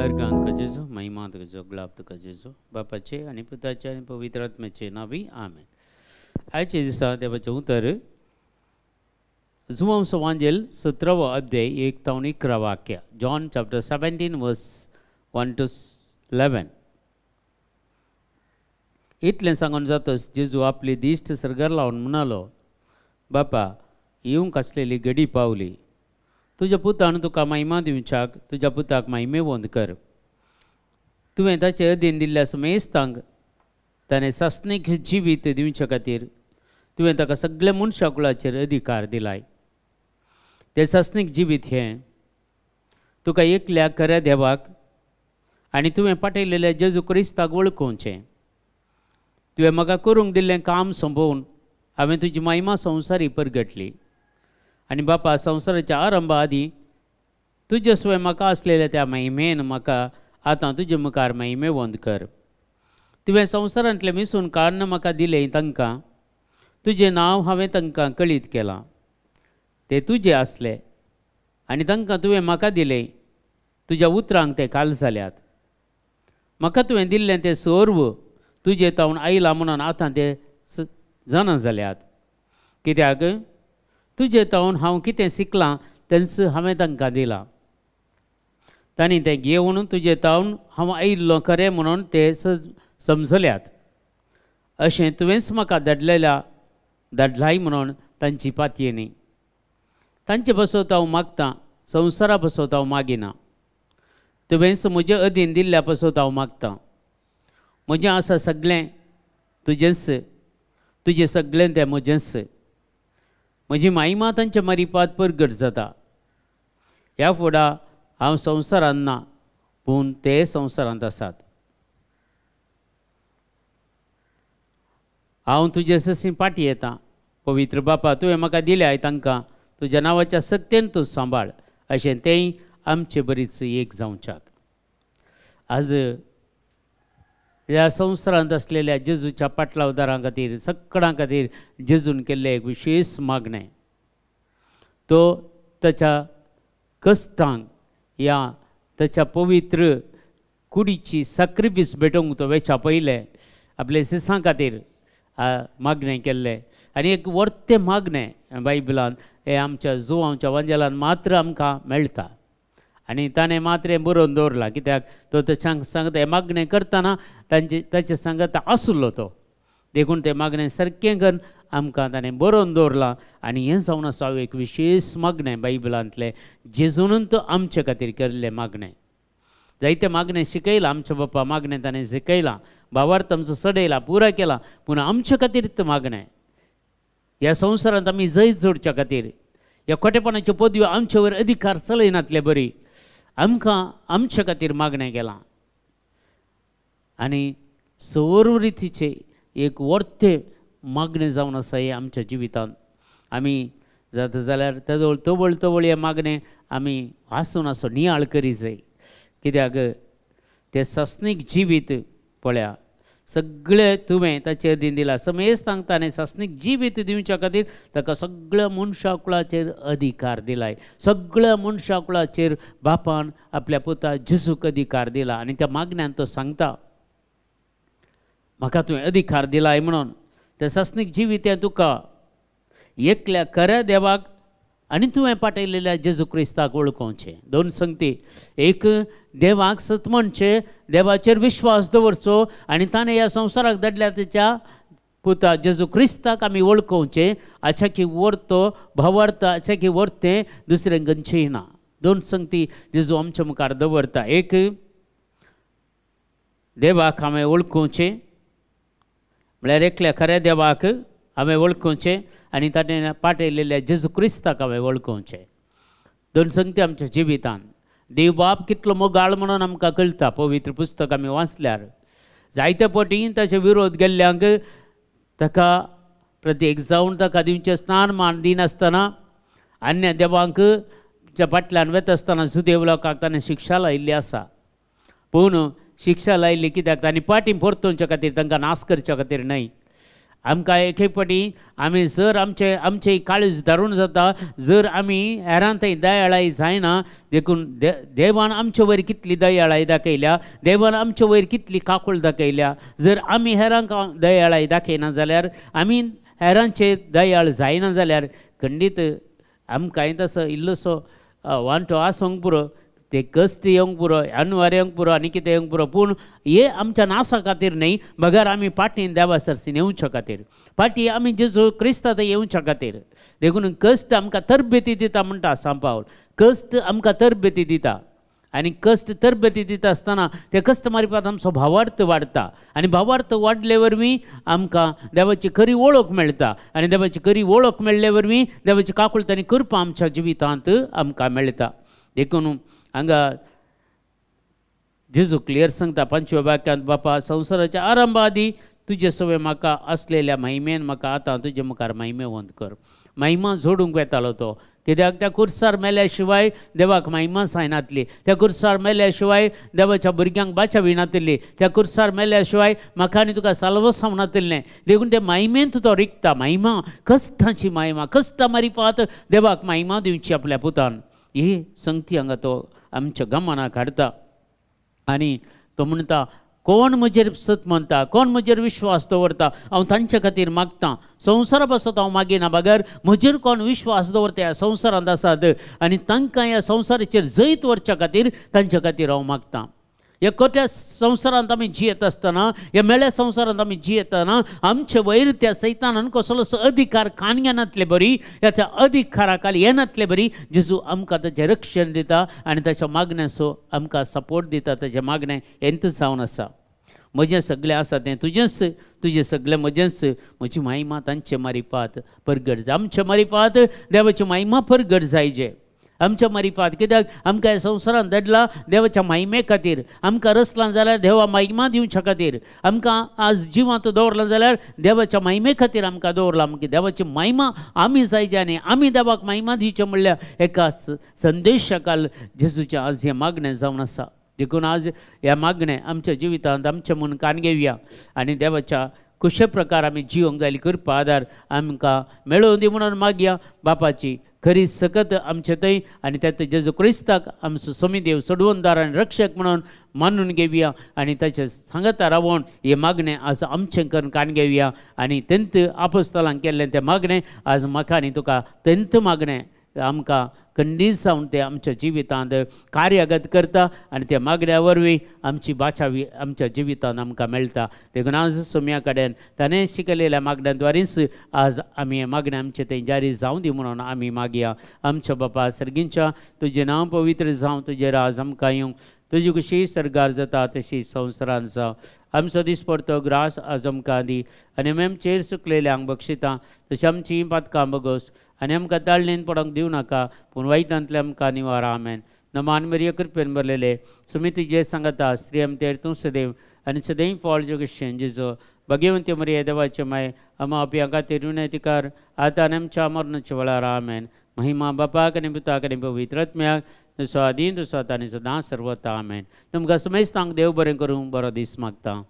सर्गांत तुका जेजू, महिमा तुका जेजू, गुलाब तुका जेजू, बापाचे आनी पुताचे आनी पवित्र आत्म्याचे नांवी आमेन. आयचे दिसा देवाचें उतर जुवांव वांजेल 17वो अध्याय 1 तावन 11 वाक्य, John chapter 17 verse 1 to 11. इतलें सांगून जातच जेजू आपली दिश्ट सर्गार लावन म्हणालो, बापा येवंक आसलेली घडी पावली, तुज्या पुतान तुका महिमा दिवच्याक तुज्या पुताक महिमेवंत कर. तुवें ताचे अधीन दिल्ल्या समेस्तांक ताणें सासणीक जिवीत दिवचे खातीर तुवें ताका सगळ्या मनशा कुळाचेर अधिकार दिलाय. तें सासणीक जिवीत हें तुका एकल्या खऱ्या देवाक आनी तुवें पाठयलेल्या जेजू क्रिस्ताक वळखोवचें. तुवें म्हाका करूंक दिल्लें काम सोंपोवन हांवें तुजी महिमा संवसारी परगटली. आनी बापा संवसाराच्या आरंभा आदीं तुजे स्वयं म्हाका आसलेल्या त्या महिमेन म्हाका आतां तुजे मुखार महिमेवंत कर. तुवें संवसारांतलें मिसून काडून म्हाका दिलें तांकां तुजें नांव हांवें तांकां कळीत केलां. ते तुजे आसले आनी तांकां तुवें म्हाका दिलें, तुज्या उतरांक ते काल जाल्यात. म्हाका तुवें दिल्लें तें सर्व तुजे तावन आयलां म्हणून आतां ते जाणा जाल्यात. कित्याक तुजे तावन हांव कितें शिकलां तेंच हांवें तांकां दिलां. तांणी तें घेवन तुजे तावन हांव आयिल्लो खरें म्हणून ते समजल्यात. अशें तुवेंच म्हाका धाडलाय म्हणून तांची पातयेनी. तांचे पासत हांव मागतां, संवसारा पासत हांव मागिना. तुवेंच म्हजे अधीन दिल्ल्या पासत हांव मागतां. म्हजें आसा सगळें तुजेंच, तुजें सगळें तें म्हजेंच. म्हजी महिमा तांच्या मरिपात परगट जाता. ह्या फुडा हांव संवसारांत ना, पूण ते संवसारांत आसात. हांव तुजे ससी फाटीं येता. पवित्र बापा तुवें म्हाका दिल्याय तांकां तुज्या नांवाच्या सक्तेन तूं सांबाळ, अशें तेंय आमचे बरीच एक जावच्याक. आज ह्या संवसारांत आसलेल्या जेजूच्या पाटलावदारां खातीर, सगळ्यां खातीर जेजून केल्लें एक विशेश मागणें. तो ताच्या कश्टांक या ताच्या पवित्र कुडीची साक्रिफीस भेटोवंक तो वेच्या पयलें आपले सिसां खातीर मागणें केल्लें. आनी एक वर्तें मागणें बायबलान हें आमच्या जुवांच्या वांजेलान मात्र आमकां मेळटा. आनी ताणें मात्र हें बरोवन दवरलां, कित्याक तो ताच्या सांगता हें मागणें करतना तांचे ताचे सांगता आसलो तो, देखून तें मागणें सारकें करून आमकां ताणें बरोवन दवरलां. आनी हें जावन आसा एक विशेश मागणें बायबलांतलें जेजून तो आमचे खातीर केल्लें मागणें. जायते मागणें शिकयलां आमच्या बाप्पा, मागणें ताणें शिकयलां, भावार्थ आमचो चडयला, पुरा केला, पूण आमचे खातीर तें मागणें. ह्या संवसारांत आमी जैत जोडच्या खातीर, ह्या खोटेपणाच्यो पदव्यो आमचे वयर अधिकार चलयनातले बरी आमकां आमचे खातीर मागणें केलां. आनी सर्व रितीचें एक वर्तें मागणें जावन आसा हें आमच्या जिवितांत. आमी जाता जाल्यार तेदोळ तवळ तवळ हें मागणें आमी वाचून असो नियाळ करी जाय. कित्याक तें सासणीक जिवीत पळया सगळें तुवें ताचे अधीन दिलां. समेस्तांक ताणें सासणीक जिवीत दिवच्या खातीर ताका सगळ्या मनशा कुळाचेर अधिकार दिलाय. सगळ्या मनशा कुळाचेर बापान आपल्या पुता जेजूक अधिकार दिला. आनी त्या मागण्यान तो सांगता म्हाका तुवें अधिकार दिलाय म्हणून. तें सासणीक जिवीत हें तुका एकल्या खऱ्या देवाक आनी तुवें पाठयलेल्या जेजू क्रिस्ताक वळखोवचें. दोन संगती, एक देवाक सत म्हणचें, देवाचेर विश्वास दवरचो आनी ताणें ह्या संवसाराक धाडल्या तेच्या पुता जेजू क्रिस्ताक आमी वळखोवचें. आछा की वर्तो भावार्थ, आछा की वर्तें दुसरें खंयचेंय ना. दोन संगती जेजू आमच्या मुखार दवरता. एक देवाक हांवें वळखोवचें, म्हळ्यार एकल्या खऱ्या देवाक हांवें वळखोवचें आनी ताणें पाठयलेल्या जेजू क्रिस्ताक हांवें वळखोवचें. दोन संगती आमच्या जिवितान. देव बाप कितलो मोगाळ म्हणून आमकां कळटा पवित्र पुस्तक आमी वाचल्यार. जायते पटी ताचे विरोध गेल्ल्यांक ताका प्रत्येक जावन ताका दिवचें स्थान मान दिनासतना अन्य देवांक फाटल्यान वता आसतना सुदेव लोकांक ताणें शिक्षा लायिल्ली आसा. पूण शिक्षा लायिल्ली कित्याक? तांणी पाटी परतोवच्या खातीर, तांकां नाश करच्या खातीर न्हय. आमकां एक एक फावटी आमी जर आमचे आमचे काळीज धारून जाता जर आमी हेरां थंय दयाळाय जायना. देखून देवान आमचे वयर कितली दयाळाय दाखयल्या, देवान आमचे वयर कितली काकूळ दाखयल्या. जर आमी हेरांक दयाळाय दाखयना जाल्यार, आमी हेरांचेर दयाळ जायना जाल्यार खंडीत आमकांय तसो इल्लोसो वांटो आसूंक पुरो, ते कस्त येवंक पुरो, अनवार येवंक पुरो आनी कितें येवंक पुरो, पूण हे आमच्या नासा खातीर न्हय, बगर आमी पाटीन देवा सरसीन येवच्या खातीर, पाटी आमी जेजू क्रिस्ता थंय येवच्या खातीर. देखून कस्त आमकां तरबेती दिता म्हणटा सांत पावल. कस्त आमकां तरबेती दिता आनी कश्ट तरबेती दिता आसतना ते कश्ट मारिपात आमचो भावार्थ वाडटा आनी भावार्थ वाडले वरवीं आमकां देवाची खरी वळख मेळटा आनी देवाची खरी वळख मेळ्ळे वरवीं देवाची काकुळट आनी कृपा आमच्या जिवितांत आमकां मेळटा. देखून हांगा जेजू क्लियर सांगता 5व्या वाक्यांत, बापा संवसाराच्या आरंभा आदी तुजे सवे म्हाका आसलेल्या महिमेन म्हाका आतां तुजे मुखार महिमेवंत कर. महिमा जोडूंक वेतालो तो, कित्याक त्या कुर्सार मेल्या शिवाय देवाक महिमा जायनातली, त्या कुर्सार मेल्या शिवाय देवाच्या भुरग्यांक बाचावी नातिल्ली, त्या कुर्सार मेल्या शिवाय म्हाका आनी तुका साल्वसांव नातिल्लें. देखून ते महिमेंत तो रिगता. महिमा कश्टांची महिमा, कश्टां मारिफात देवाक महिमा दिवची आपल्या पुतान. ही संगती हांगा तो आमच्या गमनाक हाडटा आनी तो म्हणटा कोण म्हजेर सत मानता, कोण म्हजेर विश्वास दवरता, हांव तांचे खातीर मागतां. संवसारा पासत हांव मागिना, बगर म्हजेर कोण विश्वास दवरता ह्या संवसारांत आसात आनी तांकां ह्या संवसाराचेर जैत व्हरच्या खातीर तांचे खातीर हांव मागतां. ह्या कोट्या संवसारांत आमी जियेत आसतना, ह्या मेळ्या संवसारांत आमी जियेतना आमचे वयर त्या सैतानान कसलोच अधिकार कान घेनातले बरी, ह्या त्या अधिकारा खाली येनातले बरी जेजू आमकां ताचें रक्षण दिता आनी ताच्या मागण्याचो आमकां सपोर्ट दिता. ताचें मागणें हेंच जावन आसा, म्हजें सगळें आसा तें तुजेंच, तुजें सगळें म्हजेंच, म्हजी महिमा तांचे मारिफात परगट जाय. आमचे मारिफात देवाची महिमा परगट जायजे आमच्या मारिफात. कित्याक आमकां ह्या संवसारांत धाडला देवाच्या महिमे खातीर, आमकां रचलां जाल्यार देवा महिमा दिवच्या खातीर, आमकां आज जिवांत दवरलां जाल्यार देवाच्या महिमे खातीर आमकां दवरलां. मागीर देवाची महिमा आमी जायची आनी आमी देवाक महिमा दिवचें म्हणल्यार एका संदेशा काल जेजूचें आज हें मागणें जावन आसा. देखून आज ह्या मागणें आमच्या जिवितांत आमचें म्हूण कान घेवया आनी देवाच्या कुशे प्रकार आमी जिवंक जाय कृपा आदार आमकां मेळोवन दी म्हणून मागया. बापाची खरी सकत आमचे थंय आनी त्या जेजू क्रिस्ताक आमचो स्वामी देव सोडवणदार आनी रक्षक म्हणून मानून घेवया आनी ताचे सांगता रावोन हे मागणें आज आमचें करून कान घेवया आनी तेंत आपोस्तलांक केल्लें तें मागणें आज म्हाका आनी तुका तेंत मागणें आमकां खंडीत जावन ते आमच्या जिवितांत कार्यगत करता आनी त्या मागण्या वरवीं आमची बाचावी आमच्या जिवितांत आमकां मेळटा. देखून आज सोम्या कडेन ताणें शिकयलेल्या मागण्यांद्वारीच आज आमी हें मागणें आमचें थंय जारी जावं दी म्हणून आमी मागया. आमच्या बापा सर्गींच्या तुजें नांव पवित्र जावं, तुजें राज आमकां येवं, तुजी कशी सर्गार जाता तशी संवसारांत जावं. आमचो दिसपडतो ग्रास आज आमकां दी आनी आमी आमचेर चुकलेल्यांक बक्षिता तशी आमची पातकां बगोस आनी आमकां ताळणेन पडोंक दिवं नाका, पूण वायटांतले आमकां निवार. आमेन. नमान मरिया कृपेन भरलेले सुमी तुजे सांगता, स्त्री आमतेर तूं सदैव आनी सदैव फळ जोगेशेन जेजो. भगवंती मरिया देवाचे माय आमा आपल्या खातीर विनंती कर आतां आनी आमच्या मरणाच्या वेळार. आमेन. महिमा बापाक आनी पुताक आनी पवित्र आत्म्याक, जसो आदीं तसो आतां आनी सदां सर्वता. आमेन. तुमकां समेस्तांक देव बरें करूं, बरो दीस मागता.